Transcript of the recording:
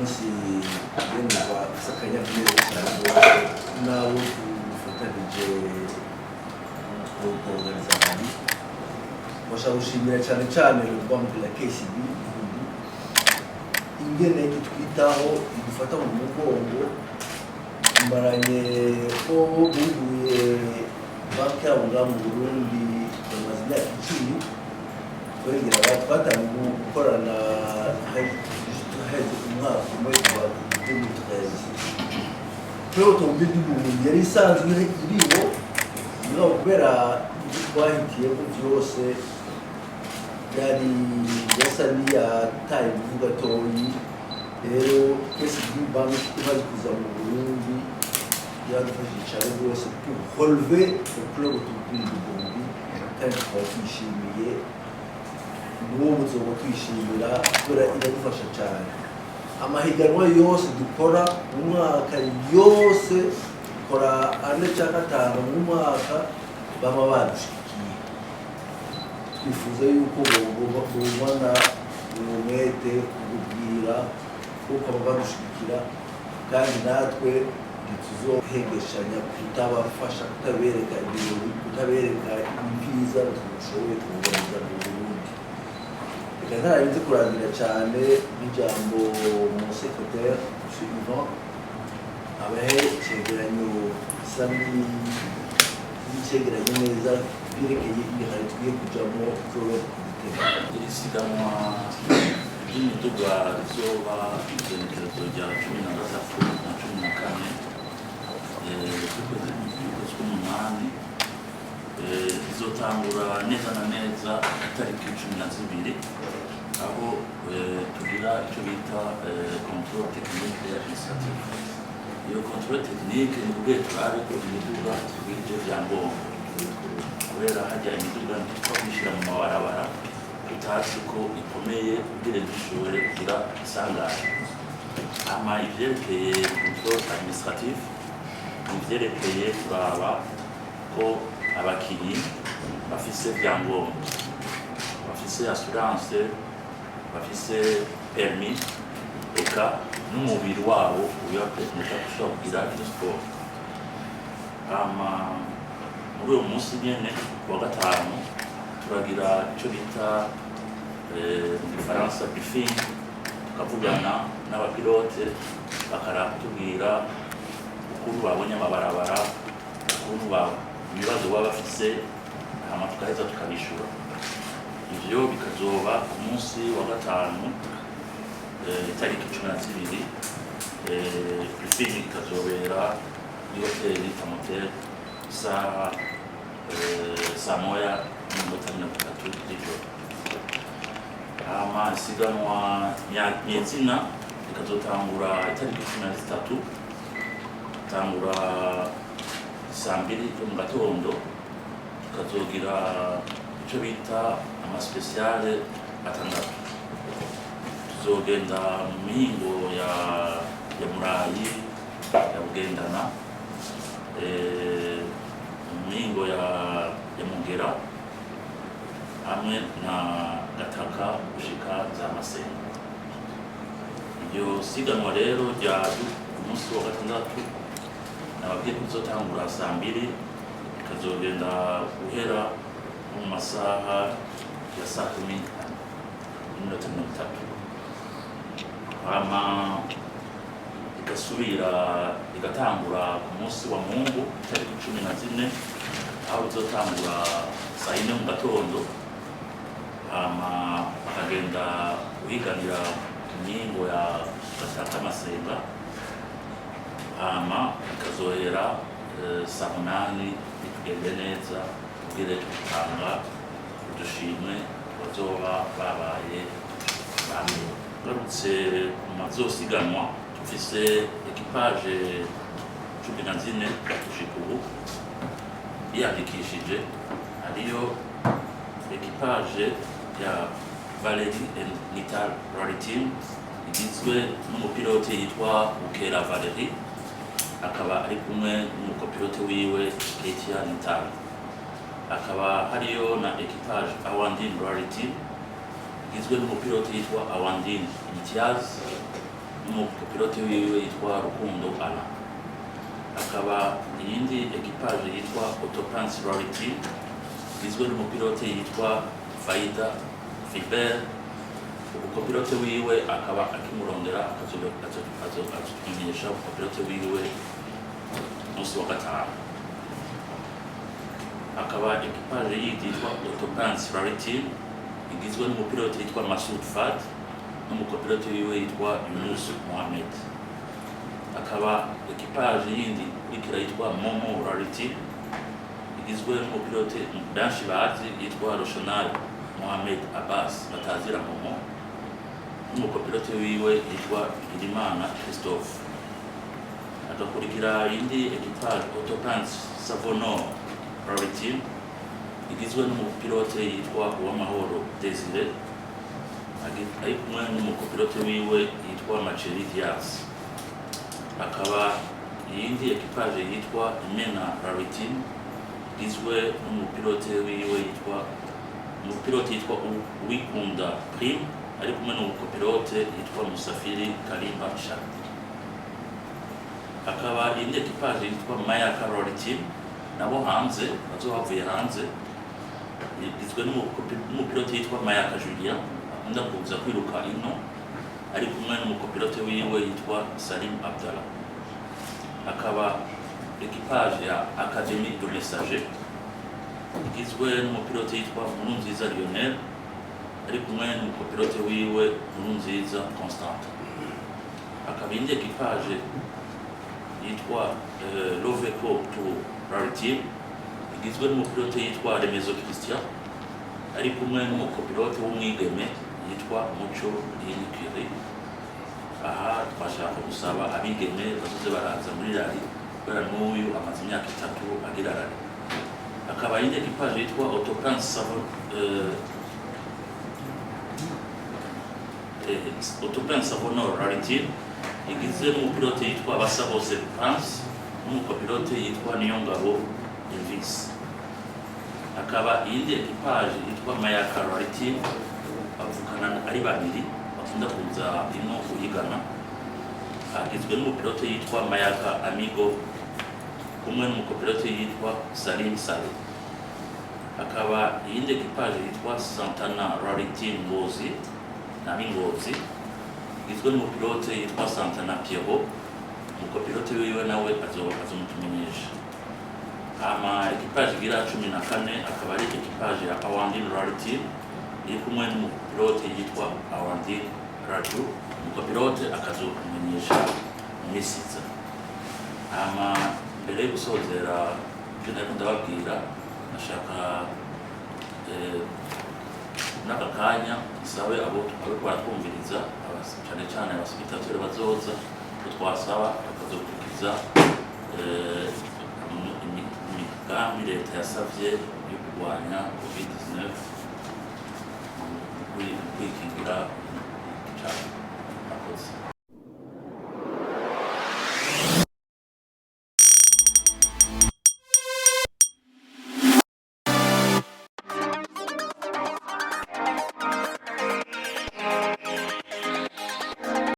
Munsi yemezwa afise akanyamuneza cyane rwose n'abo dufatanije kuorganiza rallye. Bashaka gushimira cyane cyane le banque de la KCB Burundi, ingene itwitaho, idufata mu mugongo. Mbaranye ko buguye banki yabo ngaha mu Burundi bamaze imyaka 10. Twegera twatangiye gukorana haheze umwaka umwe, kuva 2013. Club Automobile du Burundi yari isanzwe iriho, mugabo kubera ibyo twahitiyemo byose yari yasa n'iyataye ingufu gatoyi. Rero KCB Bank imaze kuza mu Burundi yaradufashije cyane rwose pour relever le Club Automobile du Burundi, kandi tukaba tuyishimiye n'ubu, tuzoba tuyishimira kubera iradufasha cyane. Amahiganwa yose dukora mu mwaka yose, dukora ane cyangwa atanu mu mwaka, baba badushigikiye. Twifuza yuko bogumana umwete, kubwira kuko baba badushigikira, kandi natwe ntituzohengeshanya kutabafasha, kutabereka ibirori, kutabereka ibyiza dushoboye kubuganiza mu Burundi. Reka ntararinze kurangira cyane n'ijambo mu secrétaire, monsieur Yvan, abahe icegeranyo gisa n'icegeranyo neza byerekeye ibihari tugiye kujamo zoba ku Gitega. Iri siganwa ry'imiduga rizoba igenekerezo rya 13 na 14 z'ukwezi k'umunani, rizotangura neza na neza itariki 12, aho tugira icyo bita contrôle technique et administratif. Iyo contrôle technique ni kugira turabe ko imiduga ikwije vyangombwa, kubera hajya imiduga ntitupfa kuyishyira mu mabarabara tutazi ko ikomeye kugira ntishobore kugira isanganya. Hama ivyerekeye contrôle administratif ni ivyerekeye kuraba ko abakinyi bafise vyangombwa, bafise assurance, bafise permis, eka n'umubiri wabo uyapermeta gushobora kugira iyo sport. Hama muri uwo munsi nyene, ku wa gatanu, turagira icyo bita mu gifaransa briefing, tukavugana n'abapilote, bakaratubwira ukuntu babonye amabarabara, ukuntu ibibazo baba bafise, hama tukaheza tukabishura. Ivyo bikazoba ku munsi wa gatanu, itariki 12. Briefing ikazobera muri hoteli Amotel isaha saa 1:30 z'ijoro. Hama isiganwa nyezina rikazotangura itariki 13, tangura saa 2 zo mu gatondo. Tukazogira icyo bita ama spéciales atandatu. Tuzogenda mu mihingo ya Murayi, ya Bugendana, mu mihingo ya Mugera hamwe na Gataka gushika za Masengo. Iryo siganwa rero rya ku munsi wa gatandatu, nababwiye ko rizotangura saa 2, rikazogenda guhera mu masaha ya saa 10:30. Hama igasubira igatangura ku munsi wa Mungu, itariki 14, aho bizotangura saa 4 mu gatondo. Hama bakagenda guhiganira mu mihingo ya Gataka, Masenga, hama ikazohera saa 8, bitugende neza, tubwire dutanga udushimwe bazoba babaye bambere. Garutse ku mazosiganwa, dufise équipage 14 gushika ubu yiyandikishije. Hariyo équipage ya Valerie and Nital Rally Team, igizwe n'umupilote yitwa Bukera Valerie, akaba ari kumwe n'umukopilote wiwe Ketia Nital. Akaba hariyo na équipage Awandin Rally Team, igizwe n'umupilote yitwa Awandin Imtiaz. N'umupilote wiwe yitwa Rukundo Ala. Akaba iyindi équipage yitwa Autopans Rally Team, igizwe n'umupilote yitwa Faida Philbert, umukopilote wiwe akaba akimurondera, azotumenyesha umukopilote wiwe umunsi wa gatanu. Akaba équipage yindi yitwa Autopans Rally Team, igizwe n'umupilote yitwa Masud Fad n'umukopilote wiwe yitwa Yunus Mohamed. Akaba équipage yindi ikurikira yitwa Momo Rally Team, igizwe n'umupilote benshi bazi yitwa Roshonal Mohamed Abbas batazira Momo, n'umukopilote wiwe yitwa Bigirimana Christophe. Agakurikira indi équipage Autopans Savonor Rally Team, igizwe n'umupilote yitwa Uwamahoro Desire, ari kumwe n'umukopilote wiwe yitwa Macheri Diaz. Akaba iyindi équipage yitwa Imena Rally Team, igizwe n'umupilote wiwe yitwa umupilote yitwa Uwikunda Prime, ari kumwe n'umukopilote yitwa Musafiri Karimba Shakti. Akaba iyindi équipage yitwa Mayaka Rally Team, nabo hanze bazoba bavuye hanze, igizwe n'umupilote yitwa Mayaka Julien, akunda kuza kwiruka ino, ari kumwe n'umukopilote wiwe yitwa Salim Abdallah. Akaba équipage ya Académie de Messager, igizwe n'umupilote yitwa Nkurunziza Lionel, ari kumwe n'umukopilote wiwe Nkurunziza Constant. Akaba indi équipage yitwa Loveco Tour Rally Team, igizwe n'umupilote yitwa Remezo Christian, ari kumwe n'umukopilote w'umwigeme yitwa Muco Lini Curie. Aha twashaka gusaba abigeme bazoze baraza muri rally, kubera n'uyu amaze imyaka 3 agira rally. Akaba indi équipage yitwa Autopans Savon, Autopans Savonor Rally Team, igizwe n'umupilote yitwa Basabose Prince n'umukopilote yitwa Niyongabo Elvis. Akaba iyindi équipage yitwa Mayaka Rally Team, bavukana ari babiri, bakunda kuza ino kuhigana, agizwe n'umupilote yitwa Mayaka Amigo kumwe n'umukopilote yitwa Salim Saleh. Akaba iyindi équipage yitwa Santana Rally Team Ngozi na Ngozi, igizwe n'umupilote yitwa Santana Pierrot, umukopilote wiwe nawe azomutumenyesha. Hama équipage igira 14 akaba ari équipage ya Awandin Rally Team, iri kumwe n'umupilote yitwa Awandin Raju, umukopilote akazokumenyesha mu minsi iza. Hama mbere yo gusozera ibyo nariko ndababwira, nashaka n'aka kanya nsabe abo ariko baratwumviriza, cane cane aba spectateurs bazoza, ko twasaba bakazokurikiza imigambi leta yasavye yo kurwanya COVID-19 mu kwikingira.